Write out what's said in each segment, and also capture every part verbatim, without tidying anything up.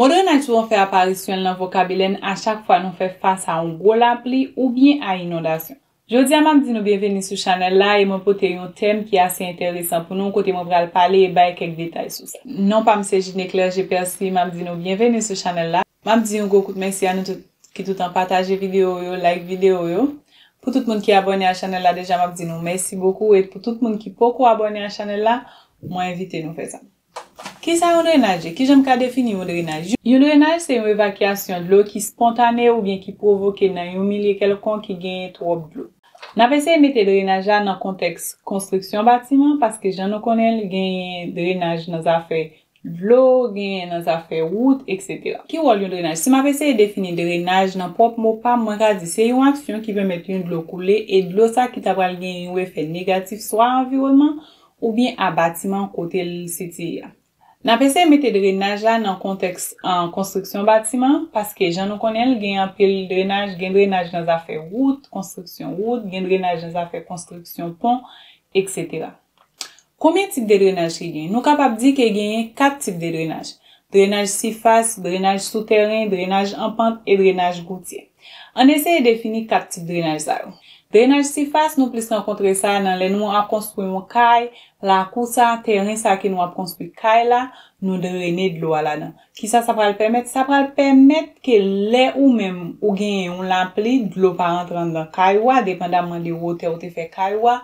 Mo drenaj souvan fè aparisyon l nan vokabilè n a chak fwa nou fè fas a yon gwo lapli oubyen a inondasyon. Jodi a, m ap di nou byenveni sou chanèl la e mwen pote yon tèm ki ase enteresan pou nou, kote mwen pral pale e bay kèk detay sou sa. Non pa m se Gine Clergé Percy, m ap di nou byenveni sou chanèl la. M ap di yon gwo kout mèsi a nou tout ki toutan pataje videyo yo, like videyo yo. Pou tout moun ki abòne a chanèl la deja, m ap di nou mèsi bokou. E pou tout moun ki poko abòne a chanèl la, mwen envite nou fè sa. Kisa yon drenaj ye? Kijan m ka defini yon drenaj? Yon drenaj se yon evakyasyon dlo ki spontane oubyen ki pwovoke nan yon milye kèlkonk ki genyen twòp dlo. N ap eseye mete drenaj la nan kontèks konstriksyon batiman, paske jan nou konnen l, genyen drenaj nan zafè dlo, genyen nan zafè wout, etsetera. Ki wòl yon drenaj? Si m ap eseye defini drenaj nan pwòp mo pa m, mwen ka di se yon aksyon ki pèmèt yon dlo koule e dlo sa ki ta pral gen yon efè negatif swa a anviwònman oubyen a batiman kote l sitiye a. N ap eseye mete drenaj la nan kontèks an konstriksyon batiman, paske jan nou konnen l, gen anpil drenaj, gen drenaj nan zafè wout, konstriksyon wout, gen drenaj nan zafè konstriksyon pon, etsetera. Konbyen tip de drenaj ki genyen? Nou kapab di ke genyen kat tip de drenaj. Drenaj sifas, drenaj soutèren, drenaj an pant e drenaj goutyè. Ann eseye defini kat tip drenaj sa yo. Drenaj sifas, nou plis rankontre sa nan lè nou ap konstwi yon kay, lakou sa, tèren sa ke nou ap konstwi kay la, nou drene dlo a ladan. Kisa sa pral pèmèt? Sa pral pèmèt ke lè ou menm ou genyen yon lapli, dlo pa rantre anndan kay ou a, depandamman de wotè ou te fè kay ou a,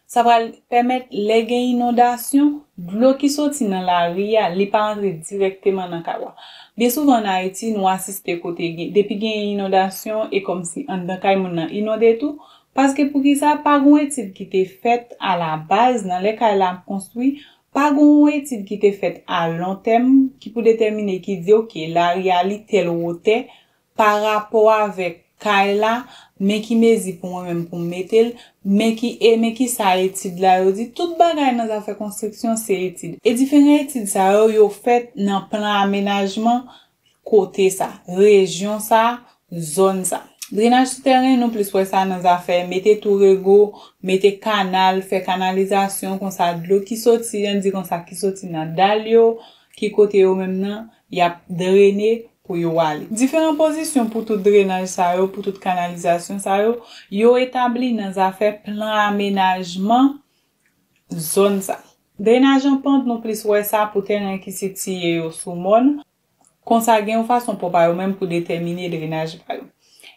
sa pral pèmèt lè gen inondasyon, dlo ki soti nan lari a, li pa rantre dirèkteman nan kay ou a. Byen souvan ann Ayiti, nou asiste kote gen, depi gen inondasyon, e kòmsi anndan kay moun nan inonde tou, paske poukisa pa gen yon etid ki te fèt alabaz nan lè kay la ap konstwi, pa gen yon etid ki te fèt a lon tèm ki pou detèmine, ki di, oke, lari a li tèl wotè, pa rapò avèk kay la, men ki mezi pou mwen menm pou m mete l, men ki, e men ki sa etid la yo di. Tout bagay nan zafè konstriksyon se etid. E diferan etid sa yo, yo fèt nan plan amenajman kote sa, rejyon sa, zòn sa. Drenaj soutèren, nou plis wè sa nan zafè mete tou rego, mete kanal, fè kanalizasyon, konsa dlo ki soti, ann di konsa, ki soti nan dal yo, ki kote yo menm nan, y ap drene pou yo ale. Diferan pozisyon pou tout drenaj sa yo, pou tout kanalizasyon sa yo, yo etabli nan zafè plan amenajman zòn sa. Drenaj an pant, nou plis wè sa pou tèren ki sitiye yo sou mòn. Konsa, gen yon fason pwòp a yo menm pou detèmine drenaj pa yo.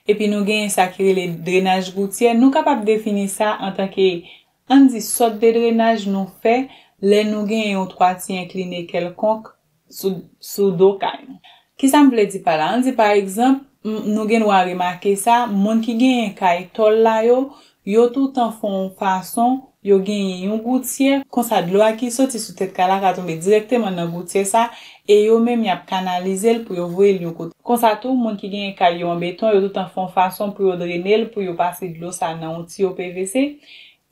Epi nou genyen sa ki rele drenaj goutyè. Nou kapab defini sa antanke, ann di, sòt de drenaj nou fè lè nou genyen yon twati enkline kèlkonk sou, sou do kay nou. Kisa m vle di pa la? Ann di, pa egzanp, m, nou gen dwa remake sa, moun ki genyen kay tòl la yo, yo toutan fè yon fason, yo genyen yon goutyè, konsa dlo a ki soti sou tèt kay la ka tonbe dirèkteman nan goutyè sa, e yo menm y ap kanalize l pou yo voye l yon kote. Konsa tou, moun ki genyen kay yo an beton, yo toutan fè yon fason pou yo drene l, pou yo pase dlo sa nan yon tiyo P V C.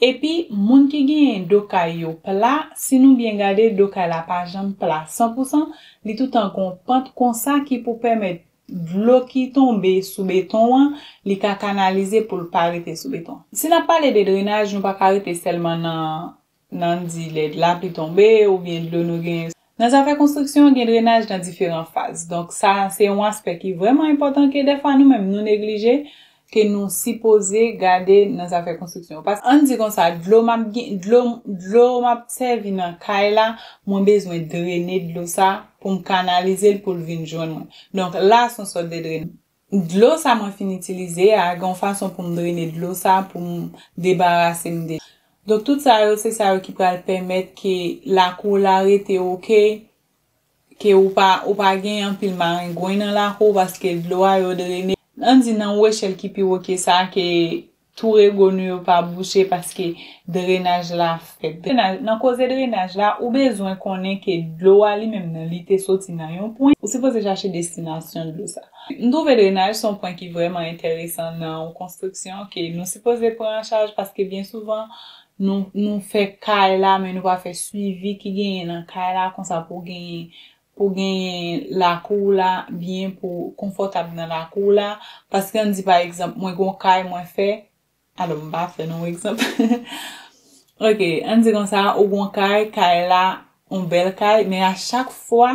Epi, moun ki genyen do kay yo pla, si nou byen gade, do kay la pa janm pla san pou san, li toutan gon pant konsa ki pou pèmèt dlo ki tonbe sou beton an, li ka kanalize pou l pa rete sou beton. Si n ap pale de drenaj, nou pa ka rete sèlman nan, nan di lè lapli tonbe oubyen dlo nou genyen. Nan zafè konstriksyon, gen drenaj nan diferan faz. Donk, sa se yon aspè ki vrèman enpòtan ke dèfwa nou menm nou neglije, ke nou sipoze gade nan zafè konstriksyon. Paske, ann di konsa, dlo m ap gen, dlo, dlo m ap sèvi nan kay la, mwen bezwen drene dlo sa pou m kanalize l pou l vin jwenn mwen. Donk, la, se yon sòt de drenaj. Dlo sa mwen fin itilize a, gen yon fason pou m drene dlo sa, pou m debarase m de. Donk, tout sa yo, se sa yo ki pral pèmèt ke lakou w la rete oke, ke ou pa, ou pa gen anpil marengwen nan lakou w paske dlo a yo drene. Ann di nan yon echèl ki pi wo ke sa, ke tou rego nou yo pa bouche paske drenaj la fèt. Drenaj, nan koze drenaj la, ou bezwen konnen ke dlo a li menm nan, li te soti nan yon pwen. Ou sipoze chache destinasyon dlo sa. M twouve drenaj se yon pwen ki vrèman enteresan nan yon konstriksyon ke nou sipoze pran an chaj paske byen souvan, nou, nou fè kay la, men nou pa fè swivi ki genyen nan kay la, konsa pou genyen, pou genyen lakou w la byen, pou konfòtab nan lakou w la. Paske ann di, pa egzanp, mwen gon kay mwen fè, alò, m pa fè non, egzanp. Ok, ann di konsa, ou gon kay, kay la, yon bèl kay, men a chak fwa,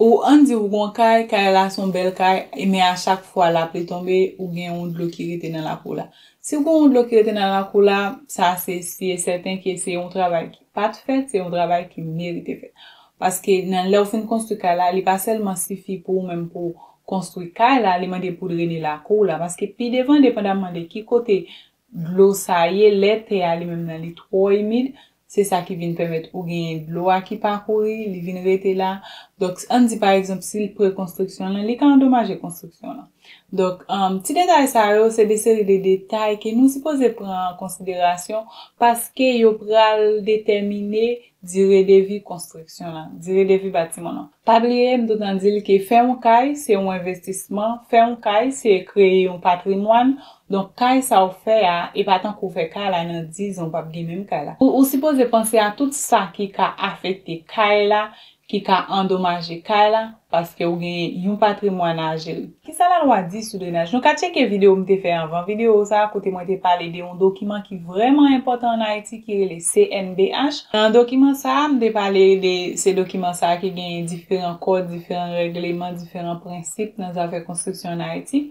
Ou ann di ou gon kay, kay la se yon bèl kay, e men a chak fwa lapli tonbe, ou gen yon dlo ki rete nan lakou la. Si w gen yon dlo ki rete nan lakou la, sa se si e sèten ke se yon travay ki pa t fèt, se yon travay ki merite fèt. Paske nan lè w fin konstwi kay la, li pa sèlman sifi pou ou menm pou w konstwi kay la, li mande pou drene lakou w la. Paske pi devan, depandamman de ki kote dlo sa ye, lè tè a li menm nan li twò imid, se sa ki vin pèmèt ou genyen dlo a ki pa kouri, li vin rete la. Donk, ann di pa egzanp, si l pre konstriksyon lan, li ka andomaje konstriksyon lan. Donk, um, ti detay sa yo, se de seri de detay ke nou sipoze pran an konsiderasyon paske yo pral detèmine dire de vi konstriksyon lan, dire de vi batiman lan. Pa bliye, m tout an di l ke fè yon kay, se yon envestisman, fè yon kay, se kreye yon patrimwàn. Donk, kay sa w fè a, e pa tankou w fè kay la nan diz an, w p ap gen menm kay la. Ou, ou sipoze panse a tout sa ki ka afekte kay la, ki ka andomaje kay la, paske w gen yon patrimwàn a jere. Kisa lalwa di sou drenaj? Nou ka tcheke videyo m te fè anvan videyo sa a, kote mwen te pale de yon dokiman ki vrèman enpòtan ann Ayiti, ki rele C N B H. Nan dokiman sa a, m te pale de, se dokiman sa a ki gen diferan kòd, diferan règleman, diferan prensip nan zafè konstriksyon ann Ayiti.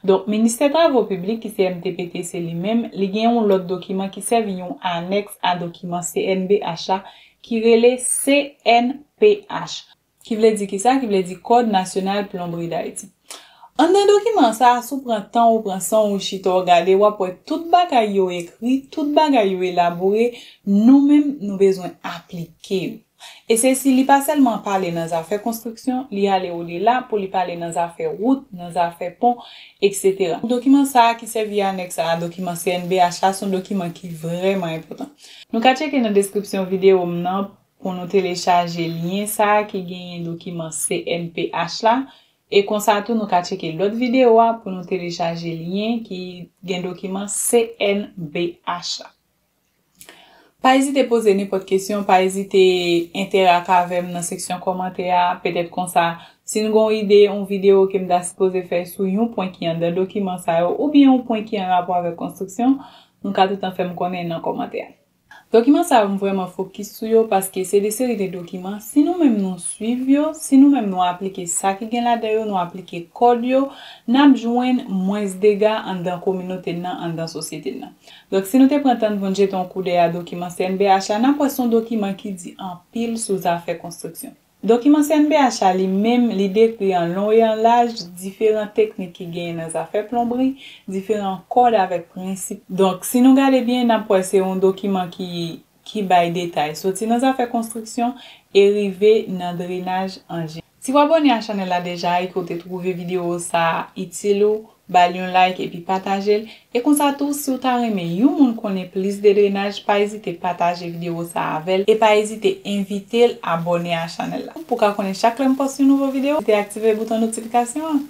Donk, Ministè Travo Piblik, ki se M T P T, se li menm, li gen yon lòt dokiman ki sèvi yon anèks a dokiman C N B H la, ki rele C N P H. Ki vle di kisa? Ki vle di Code National Plomberie d'Haïti. Anndan dokiman sa a, si w pran tan ou, pran san ou, chita w gade, w ap wè tout bagay yo ekri, tout bagay yo elabore, nou menm, nou bezwen aplike yo. E sesi, li pa sèlman pale nan zafè konstriksyon, li ale odela pou li pale nan zafè wout, nan zafè pon, etsetera. Dokiman sa a ki sèvi anèks a dokiman C N B H la, se yon dokiman ki vrèman enpòtan. Nou ka tcheke nan deskripsyon videyo m nan pou nou telechaje lyen sa a ki genyen dokiman C N P H la. E konsa tou, nou ka tcheke lòt videyo a pou nou telechaje lyen ki gen dokiman C N B H la. Pa ezite poze nenpòt kesyon, pa ezite enterak avè m nan seksyon kòmantè a. Petèt konsa, si n gen yon ide, yon videyo ke m ta sipoze fè sou yon pwen ki anndan dokiman sa yo, oubyen yon pwen ki an rapò avèk konstriksyon, nou ka toutan fè m konnen nan kòmantè a. Dokiman sa yo, m vrèman fokis sou yo paske se de seri de dokiman, si nou menm nou swiv yo, si nou menm nou aplike sa ki gen ladan yo, nou aplike kòd yo, n ap jwenn mwens dega anndan kominote n nan, anndan sosyete n nan. Donk, si nou te pran tan n pou n jete yon koudèy a dokiman C N B H la, n ap wè se yon dokiman ki di anpil sou zafè konstriksyon. Dokiman C N B H la li menm, li dekri an lon e an laj diferan teknik ki genyen nan zafè plonbri, diferan kòd avèk prensip. Donk, si nou gade byen, n ap wè se yon dokiman ki, ki bay detay, soti nan zafè konstriksyon e rive nan drenaj an jeneral. Si w abòne a chanèl la deja e ke w te twouve videyo sa a itil ou, ba l yon like epi pataje l. E konsa tou, si w ta renmen yon moun konnen plis de drenaj, pa ezite pataje videyo sa a avè l e pa ezite envite l abòne a chanèl la. Pou w ka konnen chak lè m pòs yon nouvo videyo, ezite aktive bouton notifikasyon an.